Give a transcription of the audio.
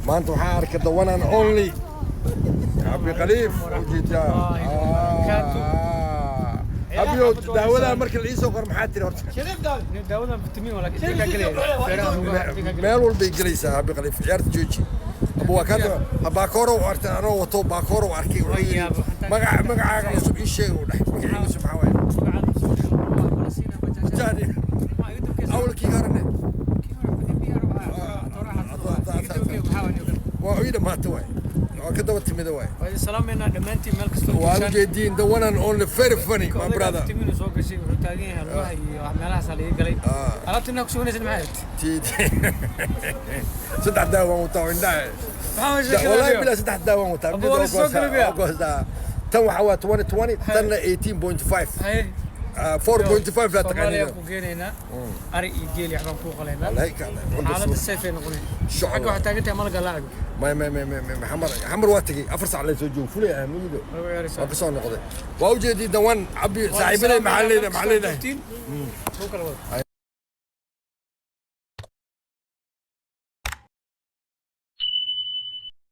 Maanta waxaan arkay the one and only Abi Khaliif, ujeedaa. Abiyo, daawadaa marka la iisoo qor, maxaa tiri horta? Daawadan fitamiin waa, laakiin intee kaa gelaya? Feeraha, lugaha, intee kaa gelaya? Meel walbay gelaysaa. Abi Khaliif, ciyaarta jooji. Aba waa kaa baakooro arkay, anoo wato baakooro arkay, wuxuu yidhi, yaabo, "Magacaaga cusub ii sheeg," uu dhahay. Magacayga cusub maxaa waaye? Magacaada cusub waa kula siinaa bajaajada. Jaani. Maxaa iga dabkeysa? Awalkii horene. Kii hore biyaha rabaa. Iga dabkeysa maxaa waa niyo? Waa ii dhamaata waay, waa ka daba timida waay. Waa idin salaamaynaa dhammaantiin meel kastoo Waa joogtaan. ujeediin, the one and only, very funny, my brother. Fitamiin soo gashay, wuxuu taagan yahay lugaha iyo meelahaas laga galay. Alaabta inaa ku suganaysid maxay ahayd? Saddex daawaan wataa oo indhaha. Maxaa waa sheekada? Wallahi Adiga? bilaa, saddex daawaan wataa. Aba waa soo galbiya. Tan waxaa waa 20/20, tanna 18.5. Haye. 4.5 la Soomaaliya taqaaniina. ku geenaynaa, ari iyo geel iyo waxbaan kuu qalaynaa. Wallahi kaale. Xaaladda safe ay noqonay. Insha Xagga Allah. waxaa taagan tahay malaga laacibo. May, may, may, may, may, xamar, xamar waa tegey, 4 sac la soo joogo, fulay ah mudido. Lagu ciyaaraysaa. Waa ka soo noqday, waa ujeedii dawan cabbi saaxiibaday. Maxaa leedahay? Kuu kala wada.